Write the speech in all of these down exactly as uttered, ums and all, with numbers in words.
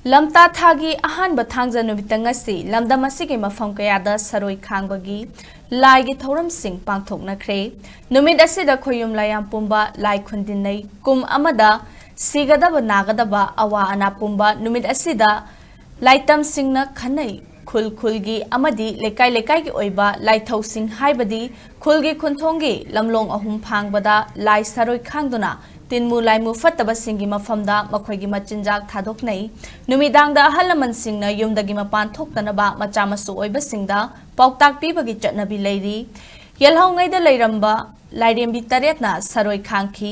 ꯂꯝꯇꯥ ꯊꯥꯒꯤ ꯑꯍꯥꯟꯕ ꯊꯥꯡꯖ ꯅꯨꯃꯤꯠꯇ ꯉꯁꯤ ꯂꯝꯗꯝ ꯑꯁꯤꯒꯤ ꯃꯐꯝ ꯀꯌꯥꯗ ꯁꯔꯣꯏ ꯈꯥꯡꯕꯒꯤ ꯂꯥꯏꯒꯤ ꯊꯧꯔꯝꯁꯤꯡ ꯄꯥꯡꯊꯣꯛꯅꯈ꯭ꯔꯦ꯫ ꯅꯨꯃꯤꯠ ꯑꯁꯤꯗ ꯈꯣꯌꯨꯝ ꯂꯥꯏꯌꯥꯝ ꯄꯨꯝꯕ ꯂꯥꯏ ꯈꯨꯟꯗꯤꯟꯅꯩ꯫ ꯀꯨꯝ ꯑꯃꯗ ꯁꯤꯒꯗꯕ ꯅꯥꯒꯗꯕ ꯑꯋꯥ ꯑꯅꯥ ꯄꯨꯝꯕ ꯅꯨꯃꯤꯠ ꯑꯁꯤꯗ ꯂꯥꯏꯇꯝꯁꯤꯡꯅ ꯈꯟꯅꯩ꯫ ꯈꯨꯜ ꯈꯨꯜꯒꯤ ꯑꯃꯗꯤ ꯂꯩꯀꯥꯏ ꯂꯩꯀꯥꯏꯒꯤ ꯑꯣꯏꯕ ꯂꯥꯏꯊꯧꯁꯤꯡ ꯍꯥꯏꯕꯗꯤ ꯈꯨꯜꯒꯤ ꯈꯨꯟꯊꯣꯡꯒꯤ ꯂꯝꯂꯣꯡ ꯑꯍꯨꯝ ꯐꯥꯡꯕꯗ ꯂꯥꯏ ꯁꯔꯣꯏ ꯈꯥꯡꯗꯨꯅ ꯇꯤꯟꯃꯨ ꯂꯥꯏꯃꯨ ꯐꯠꯇꯕꯁꯤꯡꯒꯤ ꯃꯐꯝꯗ ꯃꯈꯣꯏꯒꯤ ꯃꯆꯤꯟꯖꯥꯛ ꯊꯥꯗꯣꯛꯅꯩ꯫ ꯅꯨꯃꯤꯗꯥꯡꯗ ꯑꯍꯜ ꯂꯃꯟꯁꯤꯡꯅ ꯌꯨꯝꯗꯒꯤ ꯃꯄꯥꯟ ꯊꯣꯛꯇꯅꯕ ꯃꯆꯥ ꯃꯁꯨ ꯑꯣꯏꯕꯁꯤꯡꯗ ꯄꯥꯎꯇꯥꯛ ꯄꯤꯕꯒꯤ ꯆꯠꯅꯕꯤ ꯂꯩꯔꯤ꯫ ꯌꯦꯜꯍꯧꯉꯩꯗ ꯂꯩꯔꯝꯕ ꯂꯥꯏꯔꯦꯝꯕꯤ ꯇꯔꯦꯠꯅ ꯁꯔꯣꯏ ꯈꯥꯡꯈꯤ꯫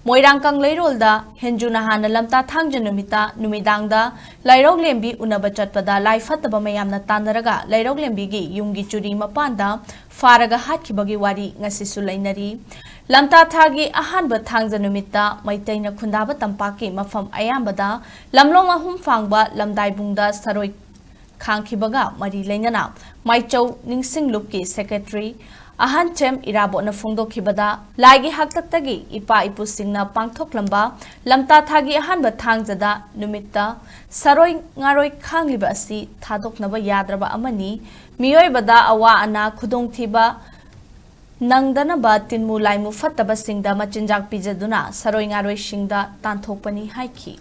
ꯃꯣꯏꯔꯥꯡ ꯀꯪꯂꯩꯔꯣꯜꯗ ꯍꯦꯟꯖꯨꯅ ꯍꯥꯟꯅ ꯂꯝꯇꯥ ꯊꯥꯡꯖ ꯅꯨꯃꯤꯠꯇ ꯅꯨꯃꯤꯗꯥꯡꯗ ꯂꯥꯏꯔꯧꯂꯦꯝꯕꯤ ꯎꯅꯕ ꯆꯠꯄꯗ ꯂꯥꯏ ꯐꯠꯇꯕ ꯃꯌꯥꯝꯅ ꯇꯥꯟꯅꯔꯒ ꯂꯥꯏꯔꯧꯂꯦꯝꯕꯤꯒꯤ ꯌꯨꯝꯒꯤ ꯆꯨꯔꯤ ꯃꯄꯥꯟꯗ ꯐꯥꯔꯒ ꯍꯥꯠꯈꯤꯕꯒꯤ ꯋꯥꯔꯤ ꯉꯁꯤꯁꯨ ꯂꯩꯅꯔꯤ꯫ ꯂꯝꯇꯥ ꯊꯥꯒꯤ ꯑꯍꯥꯟꯕ ꯊꯥꯡꯖ ꯅꯨꯃꯤꯠꯇ ꯃꯩꯇꯩꯅ ꯈꯨꯟꯗꯥꯕ ꯇꯝꯄꯥꯛꯀꯤ ꯃꯐꯝ ꯑꯌꯥꯝꯕꯗ ꯂꯝꯂꯣꯡ ꯑꯍꯨꯝ ꯐꯥꯡꯕ ꯂꯝꯗꯥꯏꯕꯨꯡꯗ ꯁꯔꯣꯏ ꯈꯥꯡꯈꯤꯕꯒ ꯃꯔꯤ ꯂꯩꯅꯅ ꯃꯥꯏꯆꯧ ꯅꯤꯡꯁꯤꯡꯂꯨꯞꯀꯤ ꯁꯦꯀ꯭ꯔꯦꯇꯔꯤ ꯑꯍꯟꯆꯦꯝ ꯏꯔꯥꯕꯣꯠꯅ ꯐꯣꯡꯗꯣꯛꯈꯤꯕꯗ, ꯂꯥꯏꯒꯤ ꯍꯥꯛꯇꯛꯇꯒꯤ ꯏꯄꯥ ꯏꯄꯨꯁꯤꯡꯅ ꯄꯥꯡꯊꯣꯛꯂꯝꯕ ꯂꯝꯇꯥ ꯊꯥꯒꯤ ꯑꯍꯥꯟꯕ ꯊꯥꯡꯖꯗ ꯅꯨꯃꯤꯠꯇ ꯁꯔꯣꯏ ꯉꯥꯔꯣꯏ ꯈꯥꯡꯂꯤꯕ ꯑꯁꯤ ꯊꯥꯗꯣꯛꯅꯕ ꯌꯥꯗ꯭ꯔꯕ ꯑꯃꯅꯤ꯫ ꯃꯤꯑꯣꯏꯕꯗ ꯑꯋꯥ ꯑꯅꯥ ꯈꯨꯗꯣꯡꯊꯤꯕ ꯅꯪꯗꯅꯕ ꯇꯤꯟꯃꯨ ꯂꯥꯏꯃꯨ ꯐꯠꯇꯕꯁꯤꯡꯗ ꯃꯆꯤꯟꯖꯥꯛ ꯄꯤꯖꯗꯨꯅ ꯁꯔꯣꯏ ꯉꯥꯔꯣꯏꯁꯤꯡꯗ ꯇꯥꯟꯊꯣꯛꯄꯅꯤ ꯍꯥꯏꯈꯤ꯫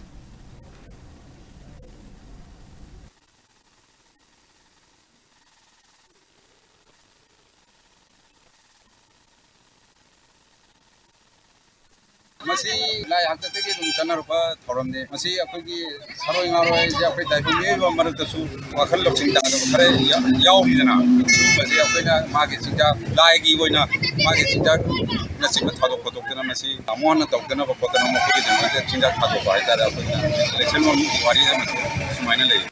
ꯃꯁꯤ ꯂꯥꯏ ꯍꯥꯛꯇꯛꯇꯒꯤ ꯑꯗꯨꯝ ꯆꯠꯅꯔꯛꯄ ꯊꯧꯔꯝꯅꯤ꯫ ꯃꯁꯤ ꯑꯩꯈꯣꯏꯒꯤ ꯁꯥꯔꯣꯏ ꯉꯥꯔꯣꯏ ꯍꯥꯏꯁꯦ ꯑꯩꯈꯣꯏ ꯇꯥꯏꯕꯪ ꯃꯤꯑꯣꯏꯕ ꯃꯔꯛꯇꯁꯨ ꯋꯥꯈꯜ ꯂꯧꯁꯤꯡ ꯇꯥꯗꯕ ꯈꯔ ꯌꯥ-, ꯌꯥꯎꯔꯤꯗꯅ꯫ ꯁꯤꯒꯨꯝꯕꯁꯦ ꯑꯩꯈꯣꯏꯅ ꯃꯥꯒꯤ ꯆꯤꯟꯖꯥꯛ, ꯂꯥꯏꯒꯤ ꯑꯣꯏꯅ ꯃꯥꯒꯤ ꯆꯤꯟꯖꯥꯛꯅꯆꯤꯡꯕ ꯊꯥꯗꯣꯛ ꯈꯣꯠꯇꯣꯛꯇꯅ ꯃꯁꯤ ꯇꯥꯃꯣ ꯍꯣꯏꯅ ꯇꯧꯗꯅꯕ ꯈꯣꯠꯇꯅꯕ ꯃꯈꯣꯏꯒꯤꯗꯃꯛꯇ ꯆꯤꯟꯖꯥꯛ ꯊꯥꯗꯣꯛꯄ ꯍꯥꯏꯇꯥꯔꯦ꯫ ꯑꯩꯈꯣꯏꯅ ꯂꯩꯁꯦꯝꯕꯝ ꯋꯥꯔꯤ ꯑꯃꯁꯨ ꯁꯨꯃꯥꯏꯅ ꯂꯩ꯫